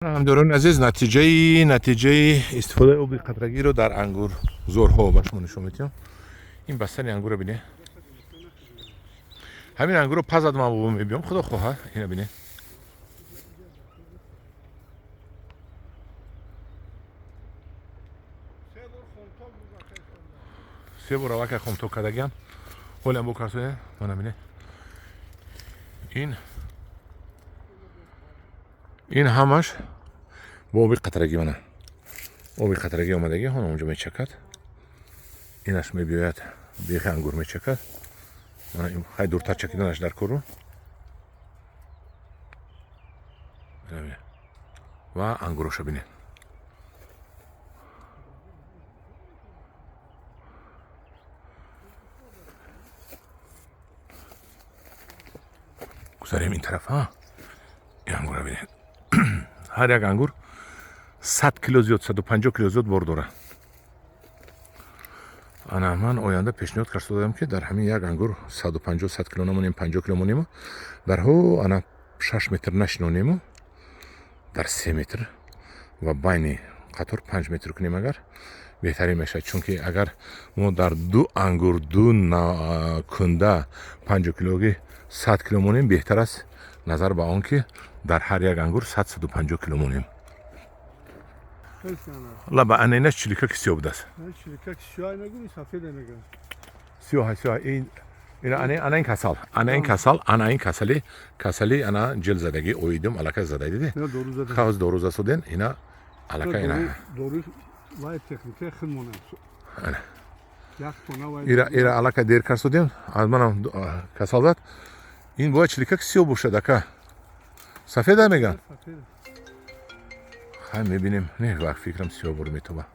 Ҳамдорони азиз, натиҷаи истифодаи оби қатрагиро дар ангурзорҳо ба шумо нишон медиҳам. Ин бастани ангурро бинед. Ҳамин ангурро пазад, ман бобо мебиём, худо хоҳад. Ина бинед. Се бор аввалка хомток кардагиам, ҳолиам бо карсоя. Мана бинед, ин ҳамаш бо оби қатрагӣ. Мана оби қатрагӣ омадагӣ, ҳон онҷо мечакад, инаш мебиёяд, бехи ангур мечакад. Мана хай дуртар чакиданаш дар кору ва ангуроша бинед. Гузарем ин тараф. Ин ангурро бинед. Ҳар як ангур 100 кило зиёд, 150 кило зиёд бор дорад. Ана ман оянда пешниҳод карда ки дар ҳамин як ангур 150, 100 кило намонем, 50 кило монему, дарҳо ана 6 метр нашинонему, дар 3 метр ва байни қатор 5 метр кунем агар, беҳтарин мешавад. Чунки агар мо дар ду ангур, ду кунда 50 килоги 100 кило монем, беҳтар аст назар ба он ки дар ҳар як ангур 100, 150 кило монем. Лаба ана инаш чилика ки сиёҳ будааст. Сиёҳ, сиёҳ. Ин ана ин касал, ана ин касал, ана ин касали, ана ҷил задагӣ, оидум алака задай, диди, хавз дору засуден, ина алака ина. Ира алака дер карсудем, аз манам касал зад. Ин бояд чилика ки сиёҳ бошад, ака. Сафеда меган. Хай, мебинем. Не, вақт фикрам сиёҳ бур метоба.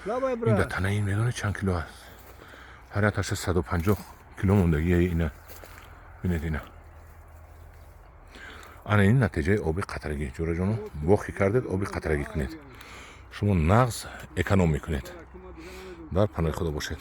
Ин да танаи ин медони чанд кило аст? Ҳар як таша 150 кило мондагия. Ина бинед, ина. Ана ин натиҷаи оби қатрагӣ. Ҷӯраҷоно, боқӣ кардед, оби қатрагӣ кунед, шумо нағз эконом мекунед. Дар паноҳи Худо бошед.